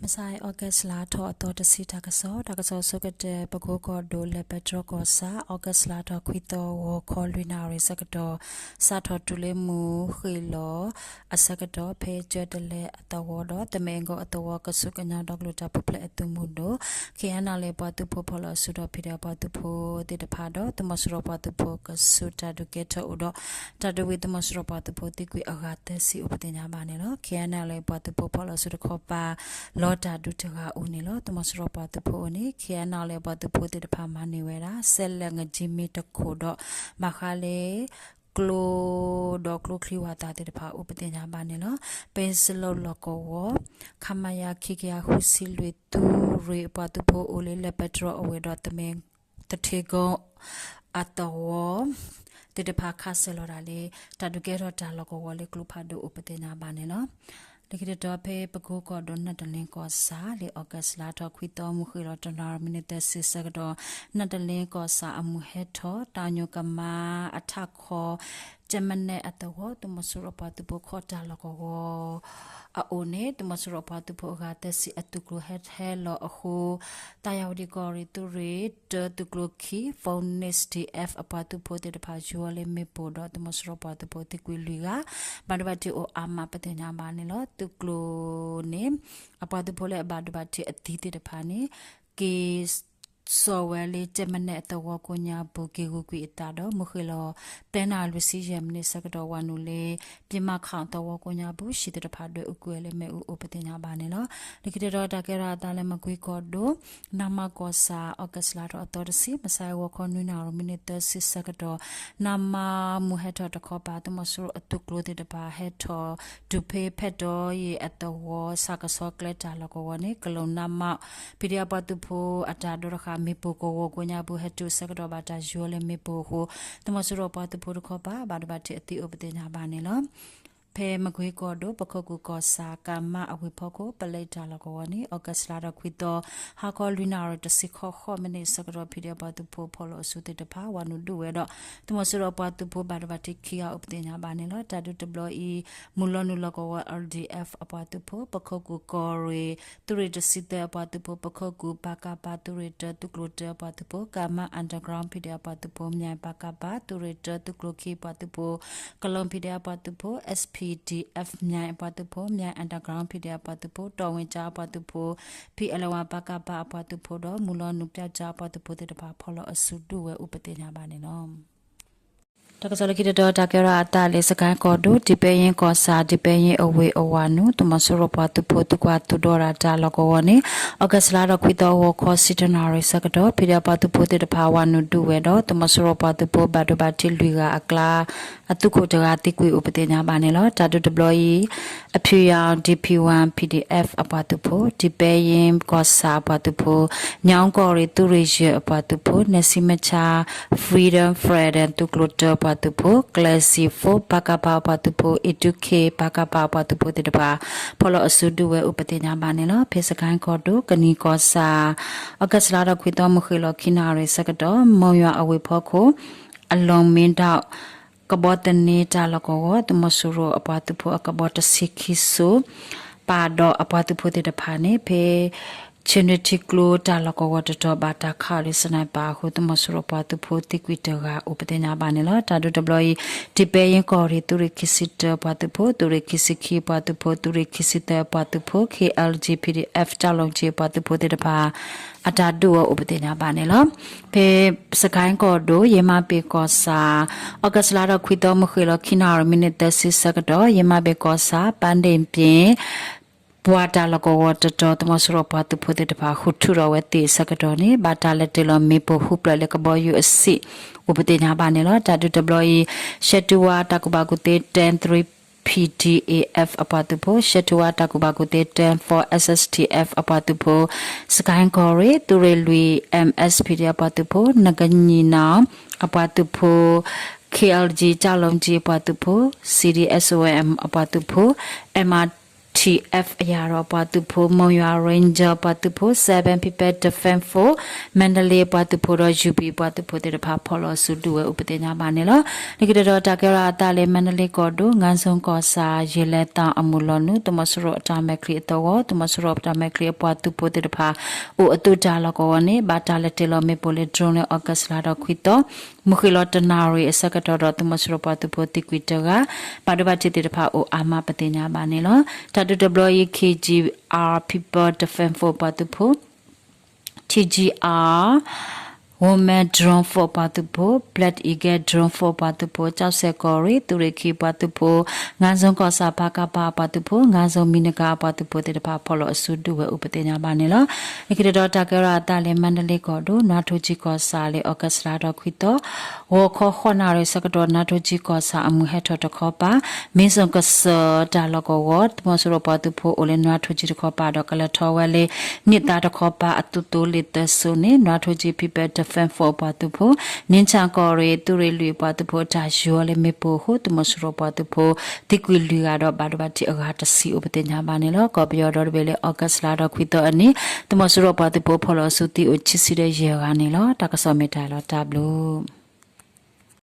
မဆါ August လါထီၣ်အသီတဆံတၢ်ကစီၣ်, တၢ်ကစီၣ်ဆိကတၢၢ် ပကိကီၢ်ဒိၣ် လဲၤပဲတြီကီၢ်ဆၣ် August လါထီၣ်ခွံသီ ဂီၤခီလွံၢ်နၣ်ရံၣ်ဆၢကတီၢ် စးထီၣ်တုၤလၢမုၢ်ဃ့ၢ်လီၤအဆၢကတီၢ် ဖဲကၠၢတလဲအသဝီဒီး တမဲာ်ကီၢ်အသဝီ ကဆူကညီဒီကလုာ်တၢ်ပူၤဖျဲးအသုးမုၢ်ဒိၣ် ခ့ၣ်အဲၣ်နၣ်လၢပှၤသုးဖိဖီၣ်လီၤအစုဒီး ဖံးဒဲး ပှၤသုးဖိသ့ၣ်တဖၣ်ဒီး သုးမီၤစိရိၤပှၤသုးဖိကဆူတၢ်ဒုးကဲထီၣ်အိၣ်ဒီး တၢ်ဒုးဝံၤသုးမီၤစိရိၤပှၤသုးဖိသံကွံာ်အဂၤသၢဆံအိၣ်ပသ့ၣ်ညါဘၣ်န့ၣ်လီၤ. ခ့ၣ်အဲၣ်နၣ်လၢပှၤသုးဖိဖီၣ်လီၤအစုတခီပၤ လီၤတၢ်ဒုးတဂၤအိၣ်န့ၣ်လီၤ. သုးမီၤစိရိၤပှၤသုးဖိအအိၣ်န့ၣ် ခ့ၣ်အဲၣ်နၣ်လၢပှၤသုးဖိသ့ၣ်တဖၣ်မၤန့ၢ်ဝဲဒၣ် စဲးလဲးငကၠံမ့တခိၣ်ဒီး ဘၣ်ဃးလၢ ကျိဒီးကျိချံဝၣ်သၣ်သ့ၣ်တဖၣ်အိၣ်ပသ့ၣ်ညါဘၣ်န့ၣ်လီၤ. ပ့စလိၣ်လီၢ်ကဝီၤ ခမရ ခံကယၤဃုဆံလွံၢ် သုးရ့ၣ်အပှၤသုးဖိအိၣ်လၢ လဲၤပဲတြီအဝ့ၢ်ဒီး သထ့ကိအသဝီ သ့ၣ်တဖၣ်ခးစၢၤလီၤတၢ်လၢ တၢ်ဒုးကဲထီၣ်တၢ်လီၢ်ကဝီၤလၢကျိဖးဒိၣ်အိၣ်ပသ့ၣ်ညါဘၣ်န့ၣ်လီၤ. လၢခံတတီၤဖဲပကိကီၢ်ဒိၣ် နတလ့ကီၢ်ဆၣ် လၢ August လါထီၣ်ခွံသီ မုၢ်ဃ့ၢ်လီၤတနၣ်ရံၣ်မံးနံးသၢဆံဆၢကတီၢ် နတလ့ကီၢ်ဆၣ်အမုၢ်ဟဲထီၣ် တၢ်ညိၣ်ကမါအထးခီ ကၠဲးမနဲၣ်အသဝီ သုးမီၤစိရိၤပှၤသုးဖိခီတၢ်လီၢ်ကဝီၤ အအိၣ်န့ၣ် သုးမီၤစိရိၤပှၤသုးဖိအဂၤသၢဆံအသုးကျိၤဟဲဟဲလီၤအဃိ သးယၤဝတံၣ်ကီၢ်ရ့ၣ် သုးရ့ၣ်တၢ သုးကျိၤခံ Phoenix D F အပှၤသုးဖိသ့ၣ်တဖၣ် ယူၤအီၤလၢမ့ၣ်ပိၢ်ဒီး သုးမီၤစိရိၤပှၤသုးဖိသံကွံာ်လွံၢ်ဂၤ ဘၣ်ဒိဘၣ်ထံးအိၣ်အါမးပသ့ၣ်ညါဘၣ်န့ၣ်လီၤ. သုးကျိၤန့ၣ် အပှၤသုးဖိလၢအဘၣ်ဒိဘၣ်ထံးအသံသ့ၣ်တဖၣ်န့ၣ် က့ၤ စိာ်ဝဲလၢကၠဲးမနဲၣ်အသဝီကိးညါပူၤ က့ၤဂုာ်ကွံာ်အသးဒီး မုၢ်ဃ့ၢ်လီၤသၢနၣ်ရံၣ်လွံၢ်ဆံယဲၢ်မံးနံးဆၢကတီၢ် ဝၤနုာ်လၢ ပ့မၣ်ခီၣ်သဝီကိးညါပူၤ ဟံၣ်သ့ၣ်တဖၣ်ဒွဲၣ်အူကွံာ်ဝဲလၢမ့ၣ်အူအိၣ်ပသ့ၣ်ညါဘၣ်န့ၣ်လီၤ. လၢခံတတီၤတၢ်ကဲထီၣ်အသးလၢမကွ့ကီၢ်ဒိၣ် နမ့ၢ်ကီၢ်ဆၣ် August လါထီၣ်အသီတဆံ မဆါဂီၤခီနွံနၣ်ရံၣ်မံးနံးသၢဆံဆၢကတီၢ် နမ့ၢ်မုၢ်ဟဲထီၣ်တခီပၤ သုးမီၤစိရိၤအသုးကျိၤသ့ၣ်တဖၣ်ဟဲထီၣ် တုၤဖဲဖဲတီယံၤအသဝီ ဆၣ်ကဆီကျဲတၢ်လီၢ်ကဝီၤန့ၣ် ကလူးနမ့ၢ် ဖံးဒဲးအပှၤသုးဖိအတၢ်ဒိတဃာ် မ့ၣ်ပိၢ်ကဝီၤကိးညါပူၤ ဟဲတုၤဆၢကတီၢ်ဘၣ်တၢ်ယူၤအီၤလၢမ့ၣ်ပိၢ်အဃိ သုးမီၤစိရိၤပှၤသုးဖိတခီပၤ ဘၣ်ဒိဘၣ်ထံးအသံအိၣ်ပသ့ၣ်ညါဘၣ်န့ၣ်လီၤ. ဖဲမကွ့ကီၢ်ဒိၣ် ပခိၣ်ကူၣ်ကီၢ်ဆၣ် ကမါအဝ့ၢ်ဖီခိၣ် ပလဲတၢ်လီၢ်ကဝီၤန့ၣ် August လါထီၣ်ခွံသီ ဟါခီလွံၢ်နၣ်ရံၣ်တဆံဃိးမံးနံးဆၢကတီၢ် ဖံးဒဲးအပှၤသုးဖိဖီၣ်လီၤအစုသ့ၣ်တဖၣ် ဝၤနုာ်ဒုးဝဲဒီး သုးမီၤစိရိၤအပှၤသုးဖိဘၣ်ဒိဘၣ်ထံးခံဂၤအိၣ်ပသ့ၣ်ညါဘၣ်န့ၣ်လီၤ. တၢ်ဒုးတဘျီအံၤ မုၢ်လီၤနုာ်လီၢ်ကဝီၤ L D F အပှၤသုးဖိ ပခိၣ်ကူၣ်ကီၢ်ရ့ၣ် သုးရ့ၣ်တဆံသၢအပှၤသုးဖိ ပခိၣ်ကူၣ် ပကဖ သုးရ့ၣ်တၢ သုးကျိၤတၢအပှၤသုးဖိ ကမါ underground ဖံးဒဲးအပှၤသုးဖိ မၠဲၣ် ပကဖ သုးရ့ၣ်တၢ သုးကျိၤခံအပှၤသုးဖိ ကလူးဖံးဒဲးအပှၤသုးဖိ S P D F မၠဲၣ်အပှၤသုးဖိ မၠဲၣ် underground ဖံးဒဲးအပှၤသုးဖိ တီၣ်ဝ့ၣ်ကၠါအပှၤသုးဖိ ဖံးအလဲဝါ ပကဖ အပှၤသုးဖိဒီး မုၢ်လီၤနုာ်ပၠီကၠါအပှၤသုးဖိသ့ၣ်တဖၣ် ဖီၣ်လီၤအစုဒုးဝဲအိၣ်ပသ့ၣ်ညါဘၣ်န့ၣ်လီၤ. တၢ်ကစီၣ်လၢခံတတီၤ တၢ်ကဲထီၣ်အသးလၢ စကဲၣ်ကီၢ်ဒိၣ် ဒံးပဲယ့ၣ်ကီၢ်ဆၣ် ဒံးပဲယ့ၣ်အဝ့ၢ်အဝၤနုာ် သုးမီၤစိရိၤပှၤသုးဖိ သုးကွၢ်သုးဒီတၢ်လီၢ်ကဝီၤန့ၣ် August လါထီၣ်ခွံသီ ဂီၤခီဆံတၢနၣ်ရံၣ်ဆၢကတီၢ် ဖံးဒဲးအပှၤသုးဖိသ့ၣ်တဖၣ် ဝၤနုာ်ဒုးဝဲဒီး သုးမီၤစိရိၤပှၤသုးဖိဘၣ်ဒိဘၣ်ထံးလွံၢ်ဂၤအကျါ အသုးခိၣ်တဂၤသံကွံာ်အိၣ်ပသ့ၣ်ညါဘၣ်န့ၣ်လီၤ. တၢ်ဒုးတဘျီအံၤ အဖၠူယၣ် D P one P D F အပှၤသုးဖိ ဒံးပဲယ့ၣ်ကီၢ်ဆၣ်အပှၤသုးဖိ ညၣ်အူကီၢ်ရ့ၣ် သုးရ့ၣ်ယဲၢ်အပှၤသုးဖိ နဲၣ်စံမဆါ Freedom Fighter သုးကျိၤတၢအပှၤသုးဖိ ကျဲးစံၣ်ဖိ ပကဖ အပှၤသုးဖိ အ့ၣ်တူၣ်ခ့ ပကဖ အပှၤသုးဖိသ့ၣ်တဖၣ် ဖီၣ်လီၤအစုဒုးဝဲအိၣ်ပသ့ၣ်ညါဘၣ်န့ၣ်လီၤ. ဖဲစကဲၣ်ကီၢ်ဒိၣ် ကနံၤကီၢ်ဆၣ် August လါထီၣ်ခွံသီ မုၢ်ဃ့ၢ်လီၤခံနၣ်ရံၣ်ဆၢကတီၢ် မိၢ်ယွၤအဝ့ၢ်ဖီခိၣ် အလီၢ်မ့ၢ်ဒၣ် ကဘီသန့တၢ်လီၢ်ကဝီၤ သုးမီၤစိရိၤအပှၤသုးဖိအကဘီတဆံခံစိၤ ပာ်ဒီးအပှၤသုးဖိသ့ၣ်တဖၣ်န့ၣ် ဖဲ ဆ့ၣ်နၢၣ်ထံကျိတၢ်လီၢ်ကဝီၤတတီၤ ဘၣ်တၢ်ခးအီၤလၢ sniper အဃိ သုးမီၤစိရိၤအပှၤသုးဖိသံကွံာ်တဂၤအိၣ်ပသ့ၣ်ညါဘၣ်န့ၣ်လီၤ. တၢ်ဒုးတဘျီအံၤ ဒံးပဲယ့ၣ်ကီၢ်ရ့ၣ် သုးရ့ၣ်ခံဆံတၢအပှၤသုးဖိ သုးရ့ၣ်ခံဆံခံအပှၤသုးဖိ သုးရ့ၣ်ခံဆံသၢအပှၤသုးဖိ K L G P D F တၢ်လီၢ်ကဝီၤအပှၤသုးဖိသ့ၣ်တဖၣ် အတၢ်ဒုးဝဲအိၣ်ပသ့ၣ်ညါဘၣ်န့ၣ်လီၤ. ဖဲစကဲၣ်ကီၢ်ဒိၣ် ယဲၢ်မးဘ့ၣ်ကီၢ်ဆၣ် August လါထီၣ်ခွံသီ မုၢ်ဃ့ၢ်လီၤခံနၣ်ရံၣ် မံးနံးသၢဆံဆၢကတီၢ် ယဲၢ်မးဘ့ၣ်ကီၢ်ဆၣ် ပၣ်ဒ့ၣ်ပ့ၣ် ပှၤတၢ်လီၢ်ကဝီၤတတီၤ သုးမီၤစိရိၤပှၤသုးဖိသ့ၣ်တဖၣ် ဃုထူးထီၣ်ဝဲသ့ၣ်အဆၢကတီၢ်န့ၣ် ဘၣ်တၢ်လဲၤတ့ၢ်လီၤမ့ၣ်ပိၢ်ဃုဖျၢၣ်လၢကဘီယူၤအဆံး အိၣ်ပသ့ၣ်ညါဘၣ်န့ၣ်လီၤ. တၢ်ဒုးတဘျီအံၤ ရှဲတူဝါတၢ်ကူၣ်ဘၣ်ကူၣ်သ့ ten three P D A F အပှၤသုးဖိ ရှဲတူဝါတၢ်ကူၣ်ဘၣ်ကူၣ်သ့ ten four S S T F အပှၤသုးဖိ စကဲၣ်ကီၢ်ရ့ၣ် သုးရ့ၣ်လွံၢ် M S P D အပှၤသုးဖိ နကညီၣ်နီၣ် အပှၤသုးဖိ K L G ကၠၢ်လီၤကၠံအပှၤသုးဖိ C D S O M အပှၤသုးဖိ M R T F အယၤဒီးပှၤသုးဖိ, မုံယွၤ Ranger ပှၤသုးဖိ, Seven People Defense Force မၣ်တလ့ပှၤသုးဖိဒီး ယူဘံ ပှၤသုးဖိသ့ၣ်တဖၣ် ဖီၣ်လီၤအစုဒုးဝဲအိၣ်ပသ့ၣ်ညါဘၣ်န့ၣ်လီၤ. လၢခံတတီၤ တၢ်ကဲထီၣ်အသးလၢ မၣ်တလ့ကီၢ်ဒိၣ် ငါးစုံကီၢ်ဆၣ် ယဲၢ်လဲၤသးအမုၢ်လီၤနုာ် သုးမီၤစိရိၤအတၢ်မဲာ်ချံအသဝီ, သုးမီၤစိရိၤအတၢ်မဲာ်ချံအပှၤသုးဖိသ့ၣ်တဖၣ် အိၣ်အသုးတၢ်လီၢ်ကဝီၤန့ၣ် ဘၣ်တၢ်လဲၤတ့ၢ်လီၤမ့ၣ်ပိၢ်လၢ drone လၢ August လါဒီးခွံသီ မုၢ်ဃ့ၢ်လီၤတနၣ်ရံၣ်အဆၢကတီၢ်ဒီး သုးမီၤစိရိၤပှၤသုးဖိသံကွံာ်တဂၤ, ဘၣ်ဒိဘၣ်ထံးသ့ၣ်တဖၣ်အိၣ်အါမးပသ့ၣ်ညါဘၣ်န့ၣ်လီၤ. တၢ်ဒုးတဘျီအံၤ K G R People Defense Force ပှၤသုးဖိ, T G R Women Drone Force ပှၤသုးဖိ, Black Eagle Drone Force ပှၤသုးဖိ, ကၠီစဲးကီၢ်ရ့ၣ် သုးရ့ၣ်ခံပှၤသုးဖိ, ငါးစုံကီၢ်ဆၣ် ပကဖ ပှၤသုးဖိ, ငါးစုံမံနကၤပှၤသုးဖိသ့ၣ်တဖၣ် ဖီၣ်လီၤအစုဒုးဝဲအိၣ်ပသ့ၣ်ညါဘၣ်န့ၣ်လီၤ. လၢခံတတီၤ တၢ်ကဲထီၣ်အသးလၢ မၣ်တလ့ကီၢ်ဒိၣ် နွါထိကၠံကီၢ်ဆၣ်လၢ August လါဒီးခွံသီ ဂီၤခီဃိးနၣ်ရံၣ်ဆၢကတီၢ် နွါထိကၠံကီၢ်ဆၣ်အမုၢ်ဟဲထီၣ်တခီပၤ မ့ၢ်စိကစၢၢ်တၢ်လီၢ်ကဝီၤ သုးမီၤစိရိၤပှၤသုးဖိအိၣ်လၢနွါထိကၠံတခီပၤဒီး ကလဲၤထီၣ်ဝဲလၢ နံၣ်သးတခီပၤအသုးသိလ့ၣ်သၢစိန့ၣ် နွါထိကၠံ People Defense Force ပှၤသုးဖိ, မ့ၢ်ဆၣ်ကီၢ်ရ့ၣ် သုးရ့ၣ်လွံၢ် ပှၤသုးဖိတၢ်ယီၤလၢမ့ၣ်ပိၢ်အဃိ သုးမီၤစိရိၤပှၤသုးဖိ သံကွံာ်လွံၢ်ဂၤဒီး ဘၣ်ဒိဘၣ်ထံးအဂၤတဆံအိၣ်ပသ့ၣ်ညါဘၣ်န့ၣ်လီၤ. ကီၢ်ပယီၤဒီတဘ့ၣ်လၢ August လါဒီးခွံသီအနံၤ သုးမီၤစိရိၤပှၤသုးဖိ ဖီၣ်လီၤအစုသံအိၣ်ခံဆံဒီးယဲၢ်ဂၤန့ၣ်လီၤ. တၢ်ကစီၣ်မ့ၢ်တၢ်လီၤတၢ်ဘျုး